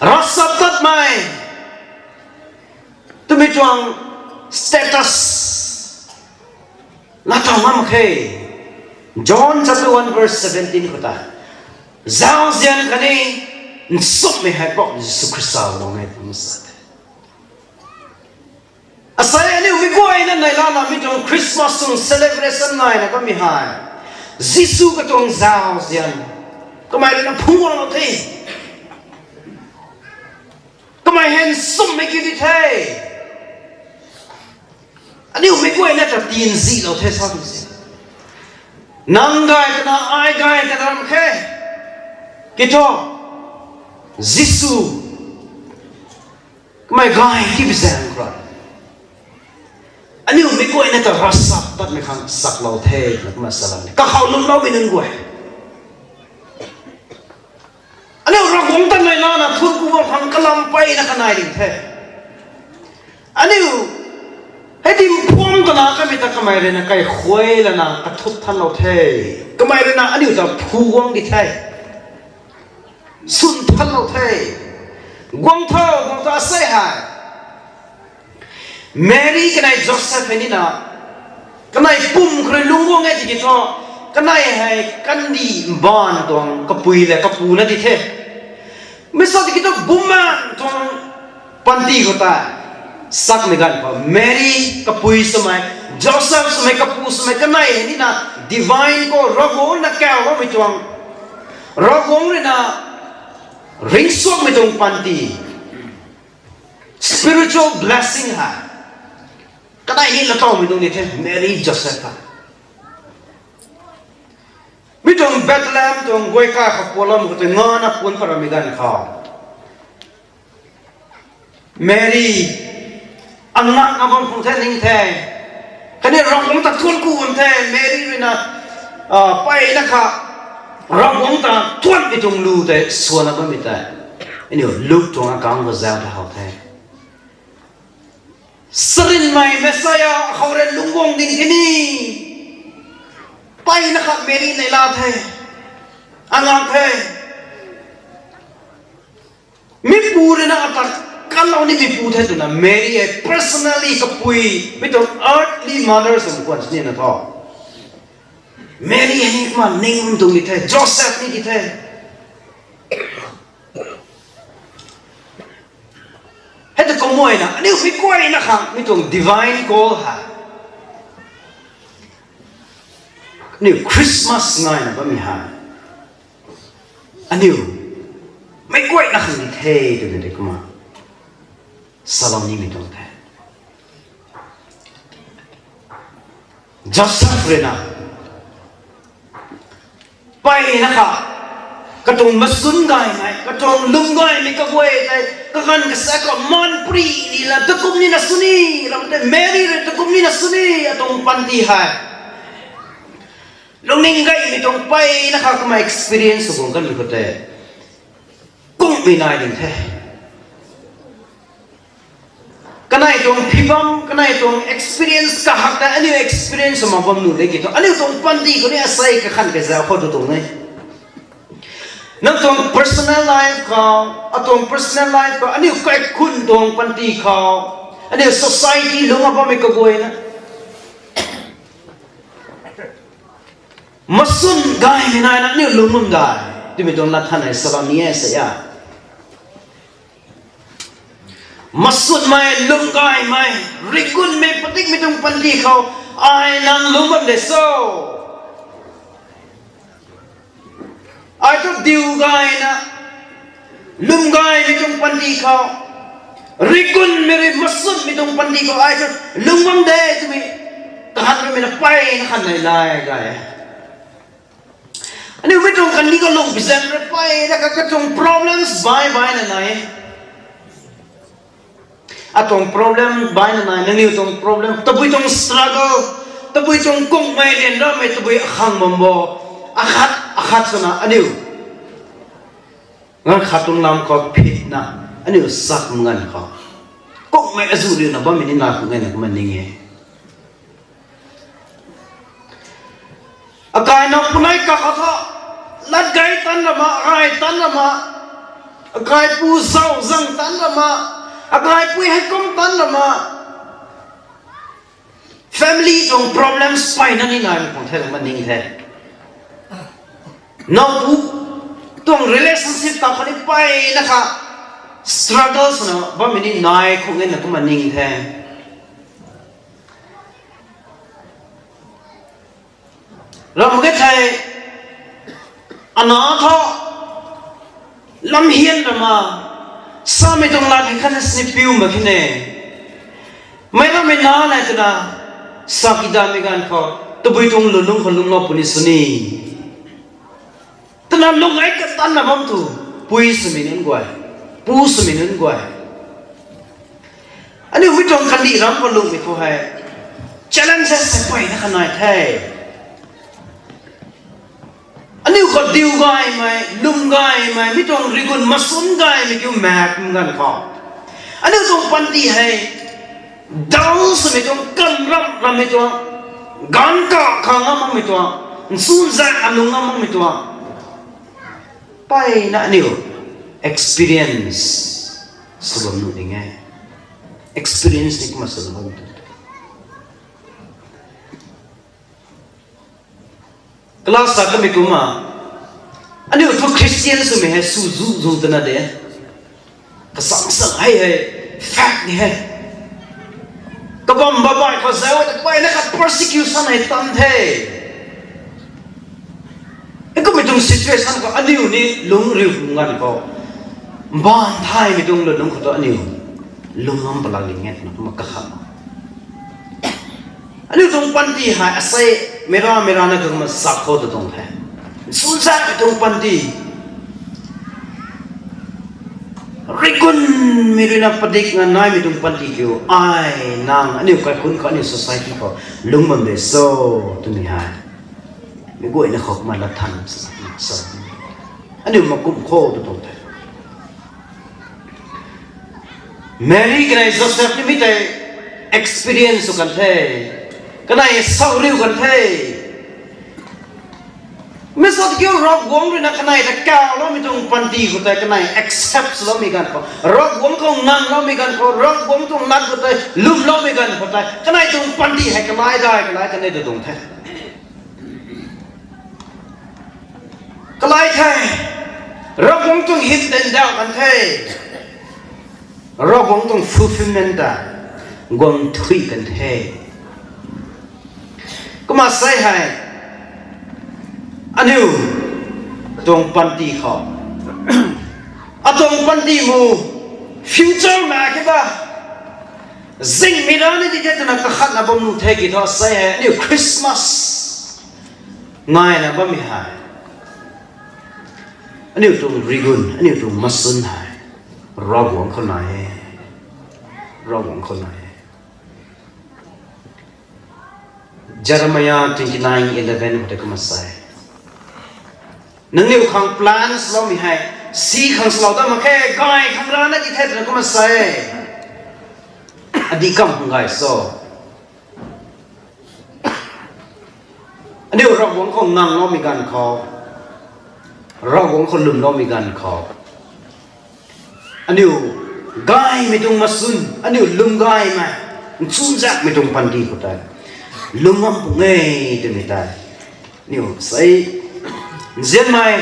Ravsap tatmei twmei tuang status laa tau ngam mak khe. John chapter one verse seventeen khou tei, zauzian khatni nsumhmei hei Poubauhmei Jisu Khrista guang e twna sa the. Asei aniu mi guayna neihla na mi tuang Christmas tuang celebration naina bammei hei Jisu katuang zauzian kamei rui na phungc guanglou the. Kamei hei nsumhmei kiu di the. Aniu mi guayna ta tinzihlou the sa tuang si. Nang gay twna, ai gay twna ram khe. Kiu thu, Jisu kamei gay tibi zaeng khou rui aniu mi guayna ta ravsap tatmei khang saklou the twna kumna salou ni. Kakhou lwmloumei nunc guay, aniu Ravguangc ta neihla na thuanc ku bam khang kalam mpeyna kanei ding the. Aniu hei dinc phuam twna kamei ta kamei rui na kaikhuay lana kathuk thanlou the. Kamei rui na aniu ta phu guang di the. Swn thanlou the. Guang tho, guang tho, asei hei Mary kanei Joseph hei nina, kanei pum khou rui lungc guang e tiki thu, kanei hei kandih mbaanv tuang kapui le kapu na di the. Mi sa tiki thu bumaengh tuang panty khou tei sakmei ganv khou Mary kapui swmei, Joseph swmei, kapu swmei kanei hei nina divine khou Ravguangc na kauloumei tuang, Ravguangc rui na ringcsuangmei tuang panty, spiritual blessing hei kanei ni laa towmei tuang di the Mary Joseph hei. Mi tuang Bethlehem tuang guay kai khou puanloumei khou tei ngana puan pat ramei ganv khou Mary angakna bam khang the ning the. Khatni Ravguangc ta thuanc ku bam the Mary rui na, mpeyna kha Ravguangc ta thuanmei tuang lu tei swanna bammei tei aniu Luk tuang account khou zauc ta how the. Sarinmei Messiah khou rui lungc guang ding the ni, mpeyna kha Mary neihla the, angak the. Mipu rui na ata kanlou nimei pu the twna Mary hei personally kapui, mi tuang earthly mother sw khwan sini na tho. Mary hei ni kumna ning tuang di the, Joseph ni di the. Hei ta kumna na aniu mi guayna khang mi tuang divine call hei, aniu Christmas ngaina bammei hei aniu meic guayna khang di the twmei tei kumna salou nimei tuang the. Joseph rui na mpeyna kha katuang masun gaymei, katuang lwm gaymei kaguay tei kaganv kasa khou maan pri ni la, takum nina sw ni, ram tei Mary rui takum nina sw ni, atuang panty hei lungning gaymei tuang mpeyna kha kumna experience sw guang kanmei khou tei kungmei nai ding the. Kanei tuang phibam, kanei tuang experience kahak tei aniu experience sw mak bam nuh de ki thu, aniu tuang panty khou ni asei kakhan kazauh khou tu tuang e. Nang tuang personal life khou, atuang personal life khou, aniu kaikhun tuang panty khou, aniu society lungc a bammei kaguayna masun gaymei naina aniu lungc bam dai twmei tuang lat than hei salou ni e sa a. Masunmei, lwm gaymei, rigunmei, padikmei tuang panty khou ai nang lungc bam de so? Ai thu diu gayna, lwm gaymei tuang panty khou, Rigunmei rui masunmei tuang panty khou ai thu lung bam de twmei kahan ruimei na peyna khan nai lai gay e. Aniu mi tuang kandih khou lung pizan rui peyna kha katuang problems bai baina nai e. Atuang problem baina nai, nangniw tuang problem, tabui tuang struggle, tabui tuang kungmei ryanramei, tabui akhang bam bo, akhat akhat swna aniu ganv khat tuang lam khou phitna, aniu sak ganv khou kungmei azuh riuna bammei ni nai khang e na kumna ning e. Akai now punai kakhou thu, lat gay tan rama, akai tan rama, akaipu zau zang tan rama, akaipui hei kum tan rama, family tuang problems peyna ni nai khang the kumna ning the. Nowpu tuang relationship ta khou ni peyna kha struggle swna bammei ni nai khang e na kumna ning the. Ram ke thei, ana thu, lam hian rama, samei tuang lat hei khatna sini piu mak khe ne. Meic rammei na nai twna, sa kidamei ganv khou, tabui tuang lulung khou lungclou puni sw ni. Twna lung ai katanna bam tu, pui swmei nunc guay, pu swmei nunc guay. Aniu mi tuang kandih ram khou lungmei khou hei, challenges hei peyna kha nai the. Aniu khou diu gaymei, lwm gaymei, mi tuang rigun masun gaymei kiu mak kum ganv khou, aniu tuang panty hei, dull swmei tuang, kam ram rammei tuang, ganv ka khang ngam makmei tuang, nchunzaeng alung ngam makmei tuang, peyna aniu experience sw bam nuh ding e. Experience ni kumna sw bam tu. Class sa kamei kumna, aniu thu Christian swmei hei sw zu zu twna de. Kasang sang hei hei, fact ni hei. Kabam babai khou zauc ta peyna kha persecution hei tam the. Hei kummei tuang situation khou aniu ni lungc riu kum ganv khou, mbaanv thaymei tuang lulung khou tu aniu lung ngam palak ding e twna kumna kakhat. Aniu tuang panty hei asei, mei ra mei rana kumna sak khou tu tuang the. Nchunzaengmei tuang panty, rigunmei ruina padikna naimei tuang panty kiu, ai, nang, aniu kaikhunc khou, aniu society khou lungc bam de cho twmei hei, meic guayna khou kumna lat than sa, aniu makum khou tu tuang the. Mary kanei Joseph ni mi tei experience sw kan the. Kanei sauriu kan the. Mi sat kiu Ravguangc ruina kanei ta kauloumei tuang panty khou tei kanei accept swloumei ganv khou, Ravguangc khou ngangloumei ganv khou, Ravguangc tuang lat khou tei lwmloumei ganv khou tei, kanei tuang panty hei kalai dai kalai kanei ta tuang the. Kalai the, Ravguangc tuang hym tei ndauh kan the, Ravguangc tuang fulfillment ta guang thuy kan the. Kumna sei hei, aniu tuang panty khou, atuang panty mu future mak khe ta, zingmei rana di the twna kakhatna bam nuh the ki thu sei hei, aniu Christmas ngaina bammei hei, aniu tuang rigun, aniu tuang masun hei, Ravguangc khou nai e, Ravguangc khou nai e. Jeremiah twenty nine eleven khou tei kumna sei, nangniw khang plan swloumei hei, si khang swlou dat mak khe, gay khang rana di the twna kumna sei. Adih kam khang gay so. Aniu Ravguangc khou ngangloumei ganv khou, Ravguangc khou lwmloumei ganv khou, aniu gaymei tuang masun, aniu lwm gaymei, nchunzaengmei tuang panty khou tei lwm ngam pung e twmei tei, aniu sei, nzianmei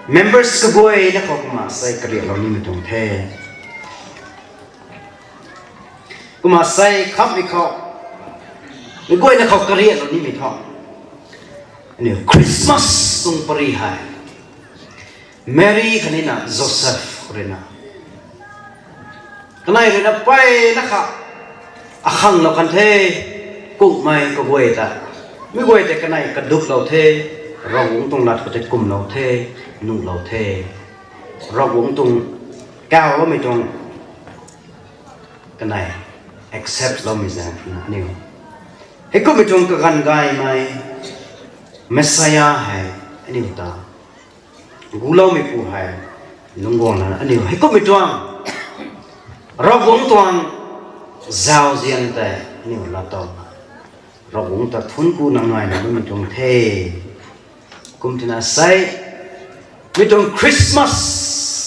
members kaguayna khou kumna sei kariaklou nimei tuang the. Kumna sei khamhmei khou, meic guayna khou kariaklou nimei thu, aniu Christmas tuang pary hei, Mary khatnina Joseph ruina Kanei ruina peyna kha akhanglou kan the, kummei kaguay ta. Mi guay tei kanei kaduklou the, Ravguangc tuang lat khou tei kumlou the, nuhlou the. Ravguangc tuang kawloumei tuang kanei accept loumei zaeng aniu. Heikummei tuang kaganv gaymei Messiah hei aniu ta guloumeipu hei lungc guang lana aniu heikummei tuang Ravguangc tuang zauzian tei aniu lat tow, Ravguangc ta thuanc ku nang naina bammei tuang the. Kum tina sei, mi tuang Christmas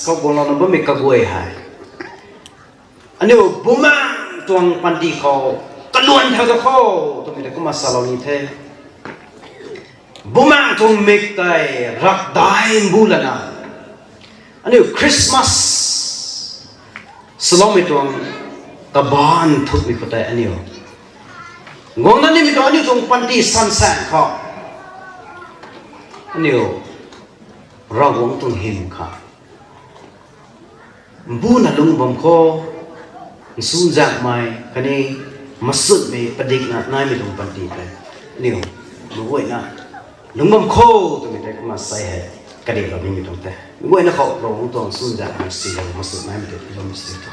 khou guanglouna bammei kaguay hei aniu Bumaengh tuang panty khou kaluan thau ta kho twmei ta kumna salou ni the. Bumaengh tuang mik tei rakdai mbu lana aniu Christmas swloumei tuang kabaanc thukmei khou tei aniu guangna nimei tuang aniu tuang panty sansaeng khou aniu Ravguangc tuang hym kha mbuna lungc bam kho, nsunzaekmei khatni masutmei padikna naimei tuang panty tei aniu meic guayna lungc bam kho twmei tei kumna sei hei kadihlou nimei tuang the. Meic guayna khou Ravguangc tuang nsunzaekmei silou masut naimei tei tiiloumei sw tho.